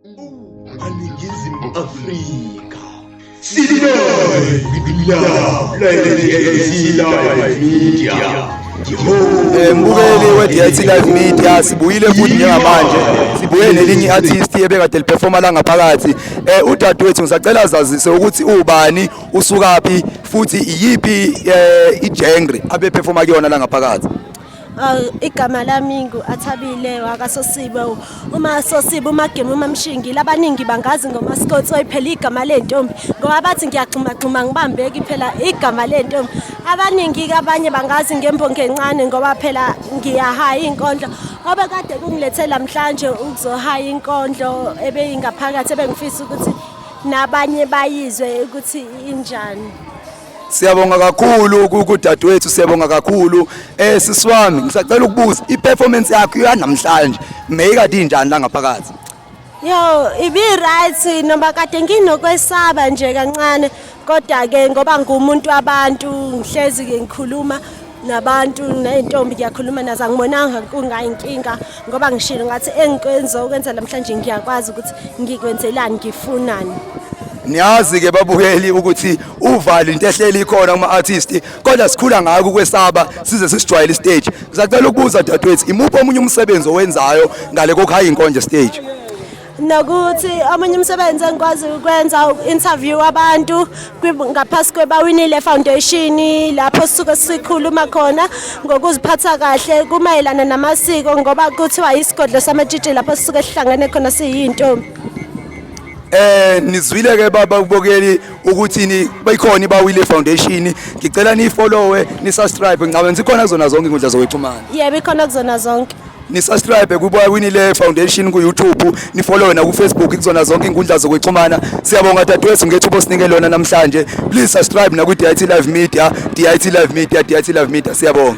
Aningizimu Afrika. Live Media. Mbukeli we-DIT Live Media, sibuyile futhi njengamanje, sibuye nelinye i-artist ebekade liperforma la ngaphakathi. Udadewethu, ngisacela zazise ukuthi ubani, usukaphi, futhi iyiphi i-genre abeperforma kuyona la ngaphakathi. Igama lami ngu-Athabile wakaSosibo, uma Sosibo, uMagema, uMamshingi. Labaningi bangazi ngoMaskotsoyi, phela igama lentombi, ngoba bathi ngiyagxumagxuma ngibambeki, phela igama lentombi. Abaningi-ke abanye bangazi ngembongi encane, ngoba phela ngiyahaya iy'nkondlo. Obekade kungilethe namhlanje ukuzohaya inkondlo ebeyingaphakathi, ebengifisa ukuthi nabanye bayizwe ukuthi injani. Siyabonga kakhulu kudadewethu, siyabonga kakhulu. Sisi wami, ngisacela ukubuza, i-performance yakho yanamhlanje meyikade injani la ngaphakathi? Yo, ibi right, noma kade nginokwesaba nje kancane, kodwa ke ngoba ngumuntu wabantu, ngihlezi ke ngikhuluma nabantu ney'ntombi, ngiyakhuluma nazo, angibonanga kungayinkinga, ngoba ngishilo ngathi engikwenza ukwenza namhlanje ngiyakwazi ukuthi ngikwenzelani, ngifunani. Niyazi ke babukeli ukuthi uvalo into ehleli ikhona kuma artist, kodwa sikhula ngako ukwesaba size sisijwayele stage. Ngisacela ukubuza dadewethu, imuphi omunye umsebenzi owenzayo ngale kokuhaya inkondlo stage? Nokuthi omunye umsebenzi engikwazi ukwenza interview abantu ngaphasi kweBawinile Foundation, lapho sisuke sikhuluma khona ngokuziphatha kahle kumayelana namasiko, ngoba kuthiwa isigodlo samatshitshi lapho sisuke sihlangene khona siyintombi. Nizwile ke baba ubokeli ukuthi ni bayikhona iBawile Foundation. Ngicela nifollowe, ni subscribe, ngicabanga ukuthi ikhona kuzona zonke inkundla zokuxhumana. Yebo, ikhona kuzona zonke. Ni subscribe kuBawinile Foundation ku YouTube, ni follow na ku Facebook, kuzona zonke inkundla zokuxhumana. Siyabonga dadewethu ngethuba osinike lona namhlanje. Please subscribe na ku DIT Live Media, DIT Live Media, DIT Live Media. Siyabonga.